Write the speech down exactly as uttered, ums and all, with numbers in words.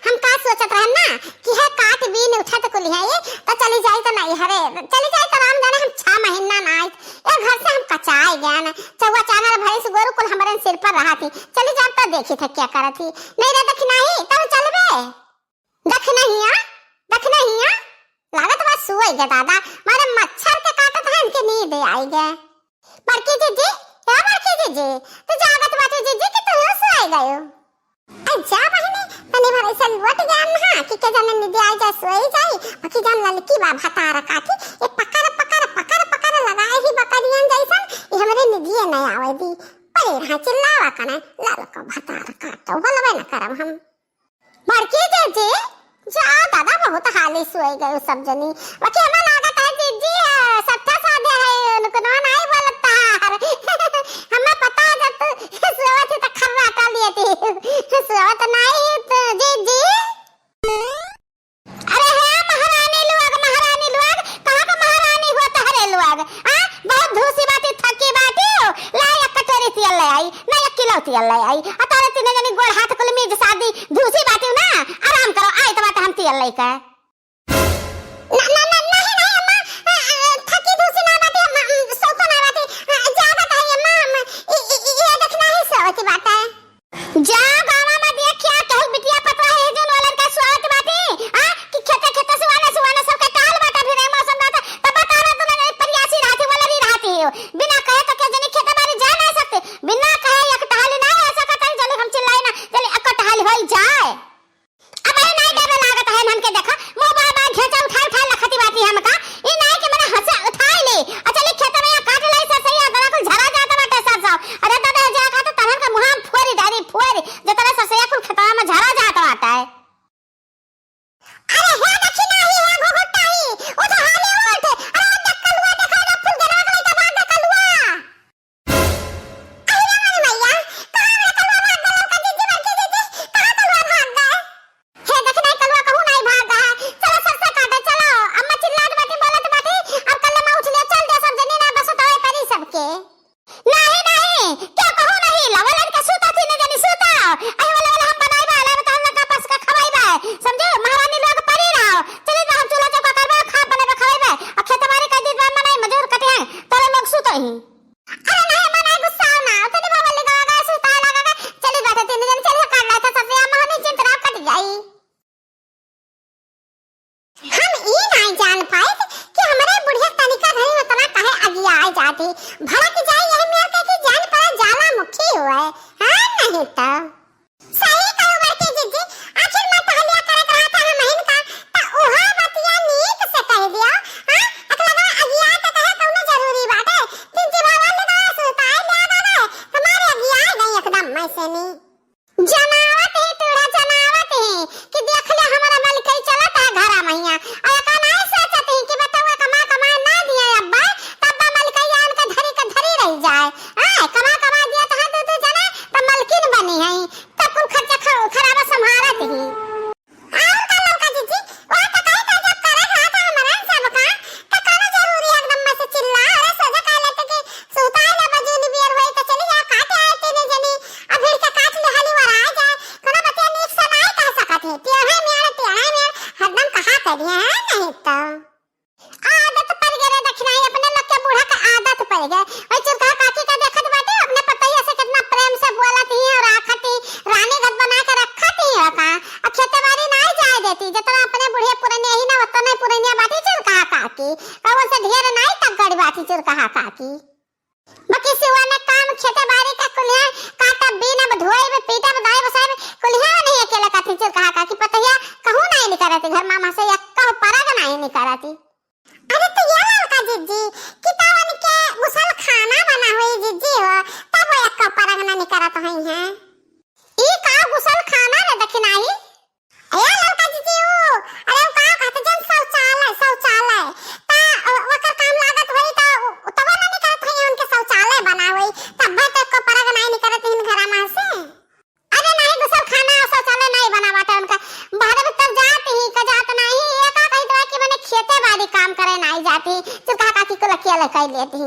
हम का सोचत रहन ना कि है काट बीन उठत कुल है, तो चली जाई तो नहीं हरे, चली जाई तो राम जाने हम छह महीना ना आई, ये घर से हम कचाए गए ना, चौवा चांगर भैंस गोरू कुल हमरे सिर पर रहा थी, चली जाब तो देखी थे क्या करत थी, नहीं रे दखिनाही, तब चलबे। दखिनहिया, दखिनहिया, लागत बा सोई गे दादा, मारे मच्छर के काटत है इनके नींद आई गे। बड़की जीजी, ए बड़की जीजी, तू जागत बाटे जीजी कि तू सोई गयो? अरे जा बहिनी, तनी भर ऐसा लोट ज्ञान ना कि के जाने निदि आई जाए सोई जाई, बाकी जान ललकी बा भतार काठी, ये पकड़, पकड़, पकड़, पकड़ लगाए ही बकरियन जैसन, ये हमरे निदिये नहीं आवे दी। परे रहा चिल्लावा कने, ललको भतार काटो, बोलबे न करब हम। बड़की जीजी, जा दादा, बहुत हाली सोई गयो सब जनी। बाकी हमें लागत है जीजी, आ, सट्ठा साधे है, उनको ना नहीं बोलता है। हमें पता है जब तू सोवत ही तो खर्राटा लिए थी। सोवत नहीं तो जीजी। अरे हे महारानी लोग, महारानी लोग, कहाँ का महारानी हो तहरे लोग? आ, बहुत धूसी बाटी, थकी बाटी हो। ला एक कटोरी तेल ले आई, ना एक किलो तेल ले आई। आ तारे तीने जनी गोड़ हाथ कुल मीज सादी, धूसी बाटी हो ना, आराम करो, आई तो बात हम तेल लेके। ना, ना, ना, नहीं, नहीं, अम्मा, आ, आ, थकी धूसी ना बाटी, अम्मा, उम, सोतो ना बाटी, आ, जागत है, अम्मा, हम, ई, ई, ई, ये देखना ही सोवती बात है। जा गाँवा में देख क्या कहू बिटिया पतवा है जौन वालन का सोवत बाटी, आ, कि खेते खेते सुहाना सुहाना सबके कहल बाटा भी नहीं मौसम रहता, तब बतावा तू ना परियासी रहती, वलरी रहती हो। बिना कहे तो के जनी खेते बारी जा नहीं सकते, बिना कहे एक टहली नहीं हो सकत है, चली हम चिल्लाई ना, चली एक टहली होई जाए। अब ये नहीं डरे लागत है हमके, देखा, मुँह बार बार घेंचा उठा उठा लखती बाटी हमका। ई नहीं कि मने हंसे उठाई ले। अच्छा, ले खेत में या काट लाई सरसैया, तना कुल झरा जात बाटे सरसों। अरे दादा, जा खाते तनन के मुँह में फोरी डारी, फोरी। जतना सरसैया कुल खेतवा में झरा जात बाटे। अरे हे दखिनाही, हे घुघुटाही, उठ हाले उठ। अरे ओ देख कलुआ, देखा ना फूल गिरा गई, तो भाग कलुआ। अरे रे मोरी मैया, कहाँ मेरा कलुआ भाग गया, ललका जीजी, बड़की जीजी, कहाँ कलुआ भाग गया? हे, देख नाई कलुआ कहूँ नाई भाग गया है। चलो सरसों काटे, चलो। अम्मा चिल्लात बाटी, बोलत बाटी, अब कल मैं उठ लिया, चल दे सब जनी ना, बस उतावे परी सबके। नहीं, नहीं, क्या कहूँ नहीं, लवलन के सूता तीन जनी सूता। अरे वाला, वाला हम बनाई बा, अरे तो हम लोग का पास का खवाई बा। समझो, महारानी लोग परी रहो। चली बा, हम चूल्हा चौका करबे, खा बने बा, खवाई बा। अब खेत बारी कर दी बा, मनाई मजूर कटे हैं, तोरे लोग सूतो ही। अरे नहीं, अम्मा, नहीं गुस्साओ ना, तनी बाबा लगा गा, सुता लगा गा, चली बाटे तीन जन, चली काट ला था सबसे, अम्मा, हमें चिंता ना कट जाई। हम ई नहीं जान पाए कि हमरे बुढ़िया तनिका घनी उतना काहे अगिया आ जाती। भला कि जाए यही में के कि जान पड़ा ज्वालामुखी हुए, हाँ नहीं तो। सही कहो बड़की जीजी, आखिर मैं टहलिया करत रहा था हम महीन का, त उहा बतिया नीक से कह दिया। हाँ, अगला बार अगिया के कहे कौनो जरूरी बाटे। तीन जी बाबा ले गए, सुताए ले आ गए, हमारे अगिया गई एकदम मैं से नी। जनावत ही टूढ़ा, जनावत ही कि देख ले हमारा मलकई चलत है घरा मैया। और एका नहीं सोचत ही कि बतौआ कमा कमा ना दिए अब्बा, तब बा मलकई आन के धरी के धरी रह जाए। हाँ, कमा कमा दिया तो है दू दू जने, तब मलकिन बनी है। तब कुल खर्चा ख-, खराबा संभारत ही। और का ललका जीजी, वह तो कहे तो जब करे रहा था हमारा सब का, तो काला जरूरी है एकदम में से चिल्ला, अरे सोजा कह लेते कि सुताए ले बजून बियर होई तो चली जा काटे आए तीन जनी, अब भिड़ के काट ले हली वर आ जाए, कोनो बतिया नीक से नाई कह सकत है, टेढ़ा मेढ़, टेढ़ा मेढ़, हरदम कहा करिए, हाँ, नहीं तो। आदत पड़ गए रे दखिनाही, अपने लोग के बूढ़ा का आदत पड़ गए। वही चुरकहा काकी का देखत बाटे, अपने पतैया से कितना प्रेम से बोलत ही और राखत ही, रानी गत बना के रखत ही हो का। आ खेते बारी नाई जाए देती, जितना अपने बूढ़े पुरनिया ही ना, उतना पुरनिया बाटी चुरकहा काकी। कहो से ढेर नाई तगड़ बाटी चुरकहा काकी। बाकी सिवा ने काम खेते बारी का कुलिया काटब, बीनब, धोइब, पीटब, दाइब, साइब, कुलिया नहीं अकेले काटी चुरकहा काकी। पतैया कहूँ नाई निकरती, घर मामा से एक कहूँ परग नाई निकरती। अरे तो ये ललका जिज्जी, कि तवन के गुसल खाना बना हुई जिज्जी हो, तब वो एक परगना निकरत हुई हैं। ई का गुसल खाना रे दखिनाही? ए ललका जिज्जी ऊ, अरे ऊ का कहत जन शौचालय, शौचालय। ता ओ-, ओकर काम लागत होई ता उ-, तब ना निकरत हुई उनके शौचालय बना हुई, तब तो एको परगना निकरत हिन घरा में से। अरे नहीं, गुसल खाना और शौचालय नहीं बना बाटे उनका। बाहर भीतर जात ही का जात नहीं, ये का कहित बा कि मने खेते बाड़ी काम करे नहीं जाती, चुरकहा काकी को लकिया लकाई लेती।